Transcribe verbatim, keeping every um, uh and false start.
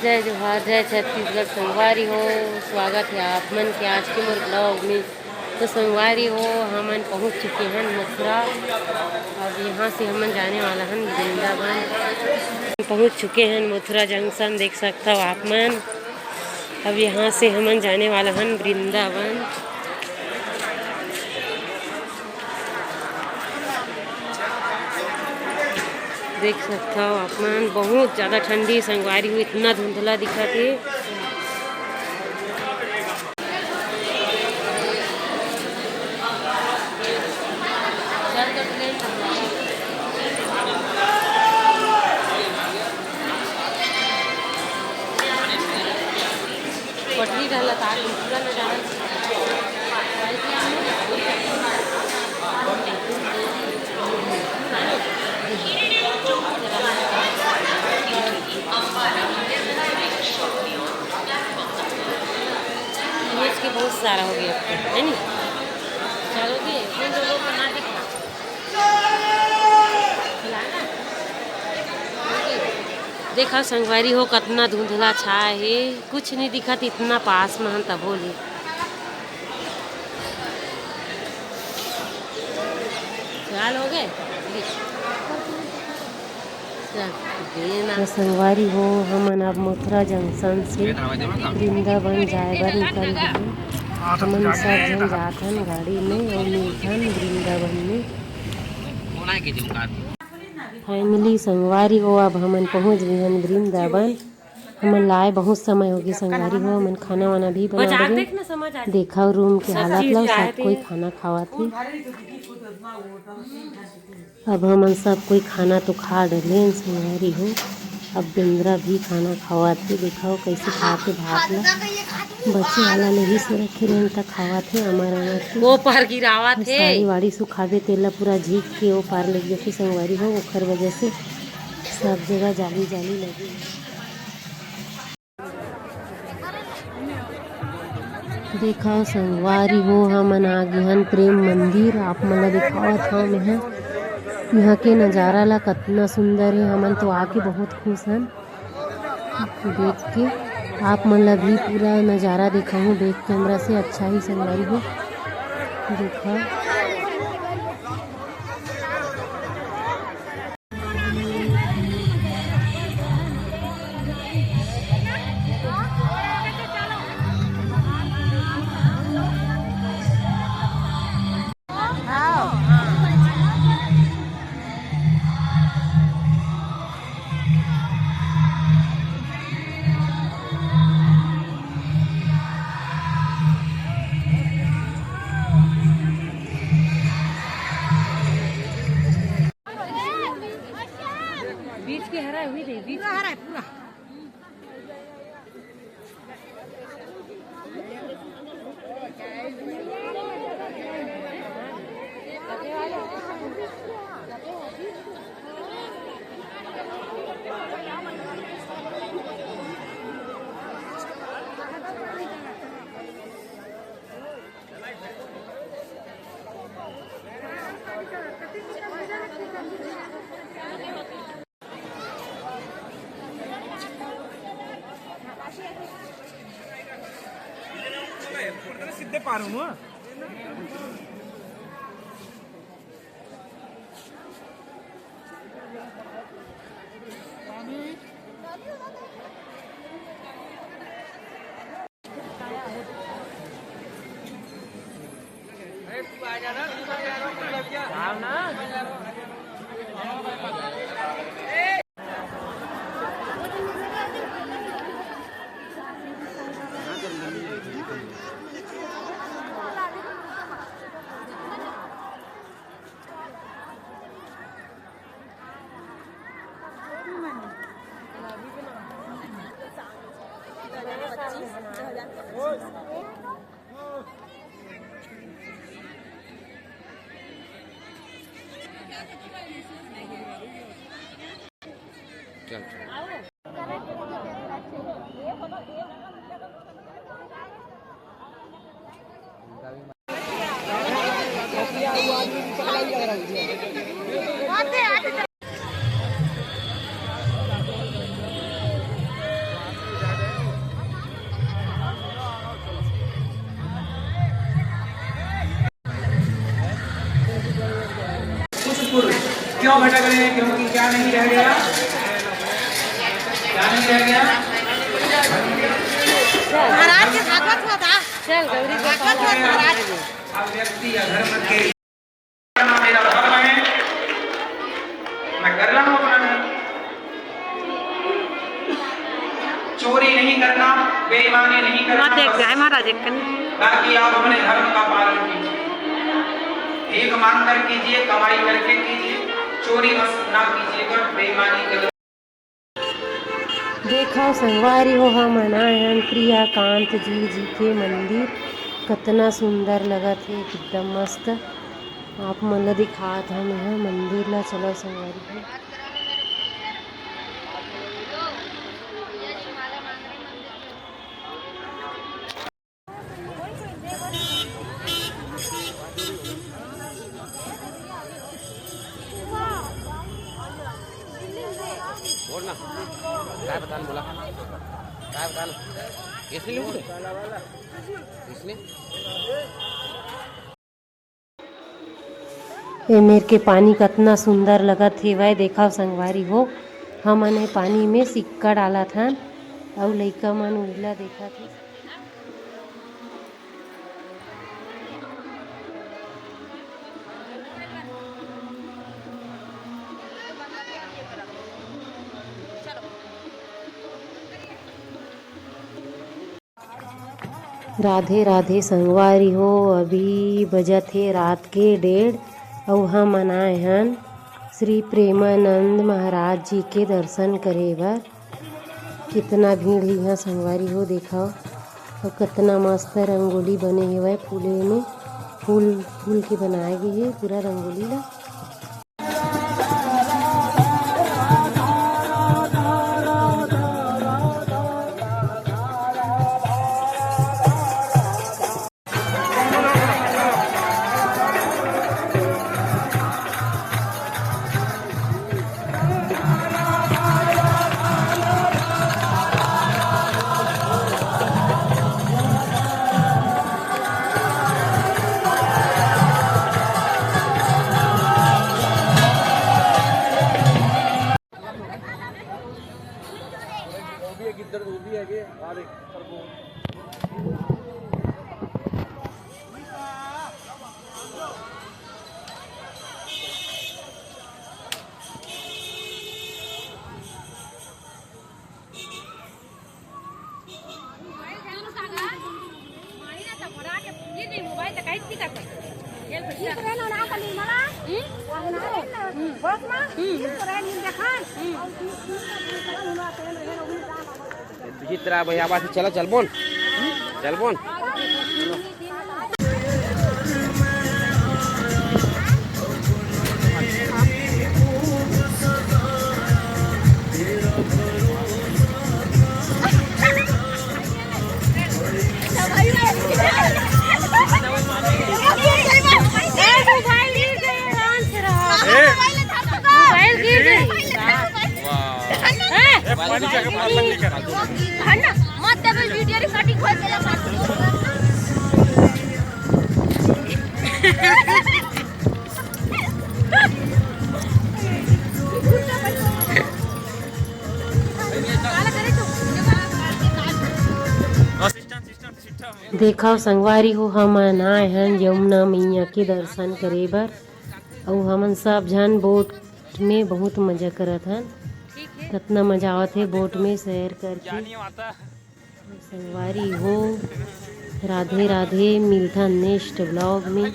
जय जोहार, जय छत्तीसगढ़ संगवारी हो। स्वागत है आप मन के आज के मोर ब्लॉग में। तो संगवारी हो, हमन पहुंच चुके हैं मथुरा। अब यहाँ से हमन जाने वाला हन वृंदावन। पहुंच चुके हैं मथुरा जंक्शन, देख सकता हो आप मन। अब यहाँ से हमन जाने वाला हन वृंदावन। देख सकता हो आप मन, बहुत ज्यादा ठंडी संगवारी हो, इतना धुंधला दिखत हे। पटरी रहला तार पूरा नजारा। बहुत सारा हो गया आपको, है नी? चलो जी, इन लोगों को ना दिखा। देखा संगवारी हो, कतना धुंधला छाए हे, कुछ नहीं दिखत, इतना पास में हन तभो ले। चाल हो गए। तो संगवारी हो, हमन अब मथुरा जंक्शन से वृंदावन जाए बर निकल गए। हमन सब झन जात हन गाड़ी में और मिलथन वृंदावन में। फाइनली संगवारी हो, अब हमन पहुंच गए हन वृंदावन। हमन लाए बहुत समय हो गए संगवारी हो, हमन खाना वाना भी बना डरे। देखा रूम के हालत ला, सब कोई खाना खावा थे। अब हमन सब कोई खाना तो खा डरेन संगवारी हो। अब बेंदरा भी खाना खावा थे, देखा कैसे खाते भात ला। बचे वाला नहीं से रखे रहेन त खावा थे, अमर अमर के। वो पार गिरावा थे। साड़ी वाड़ी सुखाबे तेला पूरा झीक के वो पार ले जाथे संगवारी हो, ओखर वजह से सब जगह जाली जाली लगे। देखा संगवारी हो, हमन आ गे हन प्रेम मंदिर। आप मन ला दिखावत हव मैं ह। यहाँ के नजारा ला कतना सुंदर हे, हमन तो आके बहुत खुश हन। देख के आप मन ला भी पूरा नजारा दिखाऊँ बैक कैमरा से। अच्छा ही संगवारी हो, देखा। बीच के हरा हुई दे, बीच पूरा हरा है, पूरा। सीधे पार हूँ। चल, चल। क्यों भटक रहे हैं? क्योंकि क्या नहीं रह गया? क्या नहीं रह गया? महाराज के भागवत होता। चल, गौरी को भागवत महाराज। अब व्यक्ति अधर्म के करना मेरा धर्म है, मैं कर रहा हूँ अपना धर्म। चोरी नहीं करना, बेईमानी नहीं करना, मत देख बस जाए महाराज, एक कनी। बाकी आप अपने धर्म का पालन कीजिए, भीख मांग कर कीजिए, कमाई करके कीजिए, चोरी बस ना कीजिएगा, बेईमानी गलत। देखव संगवारी हो, हमन आए हन प्रियाकांत जी, जी के मंदिर। कतना सुंदर लगत हे, एकदम मस्त। आप मन ल दिखात हन एहा मंदिर ल। चलो संगवारी हो। बोल ना, काय बतान बोला, काय बतान, इसने लिहूँ कुठे? इसने? ए मेर के पानी कतना सुंदर लगत हेवय। देखव संगवारी हो, हमन ए पानी में सिक्का डालत हन, अउ लइका मन उहिला देखत हे। राधे राधे संगवारी हो, अभी बजत हे रात के डेढ़, अउ हमन आए हन श्री प्रेमानंद महाराज जी के दर्शन करे बर। कितना भीड़ हे इहाँ संगवारी हो, देखव, अउ कितना मस्त रंगोली बने हेवय फूले में, फूल, फूल के बनाए गे हे पूरा रंगोली ला। विचित्र भैया बात, चलो चल बोल, चल बोल। मोबाइल गिर गई। ए, पानी जाके बाहर बंद नहीं करा। है ना? मत देबे, वीडियो रिकॉर्डिंग होय गेला। देखव संगवारी हो, हमन आए हन यमुना मैया के दर्शन करे बर, अउ हमन सब झन बोट में बहुत मजा करत हन। कतना मजा आवत हे बोट में सैर करके। संगवारी हो, राधे राधे, मिलथन नेक्स्ट व्लॉग में।